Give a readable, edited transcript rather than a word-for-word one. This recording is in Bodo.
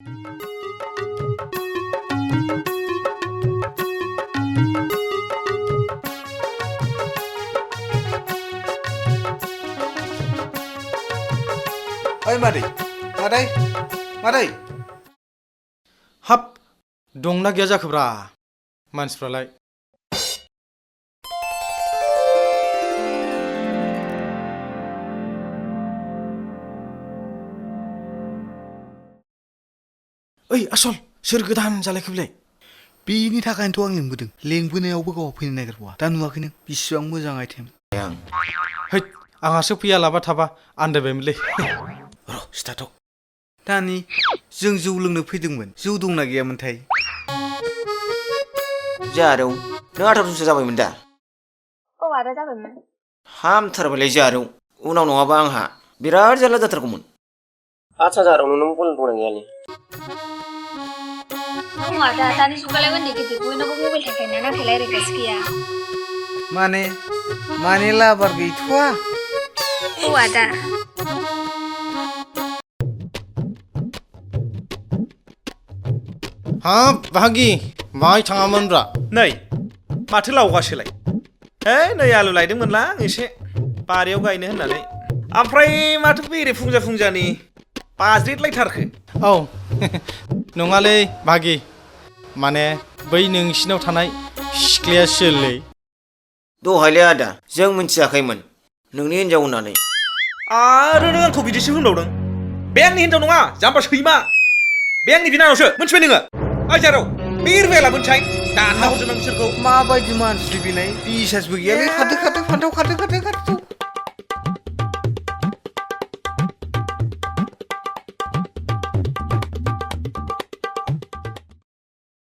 ओइ मादै मादै मादै हाब दंना गैया जाखोब्रा मानसिफ्रालाय ओइ आसल सोर गोदान जालायखोब्लाय बेनि थाखायनोथ' आं लिंबोदों लेंबोनायावबो गावहा फैनो नागिरबावा दा नुवाखै नों बिसिबां मोजां आइटेम हैद आंहासो फैयालाबा थाबा आन्दायबायमोनलै र' स्टार्टआव दानि जों जौ लोंनो फैदोंमोन जौ दंना गैयामोनथाय जारौ नों 18 जाबायमोन दा औ आदा जाबायमोन हामथारबायलै जारौ उनाव नङाबा आंहा बिराद जारला जाथारगौमोन आच्छा जारौ नों मबाइल दंना गैयालै दङ आदा दानि जुगालाय उन्दै गिदिर बयनावबो मबाइल थाखायोना नाथाय रायज्लायग्रासो गैया माने लाबार गैथ'वा औ आदा हाब बाहागि माहाय थाङामोनब्रा नै माथो लावगासोलाय नै आलु लायदोंमोनलां एसे बारियाव गायनो होननानै ओमफ्राय माथो बेरे फुंजानि बाज्रेदलायथारखो औ नङालै बाहागि माने बै नोंसिनाव थानाय सिख्लाया सोरलै दहायलै आदा जों मिन्थियाखैमोन नोंनि हिनजाव होननानै आरो नों आंखौ बिदिसो होनबावदों बे आंनि हिनजाव नङा जाम्बा सैमा बे आंनि बिनानावसो मिन्थिबाय नोङो ओइ जारौ बे रुबायाला मोनसाय दानना हरजोब आं बिसोरखौ माबायदि मानसि बिलाय बिसासबो गैयालै खारदो फान्थाव खारदो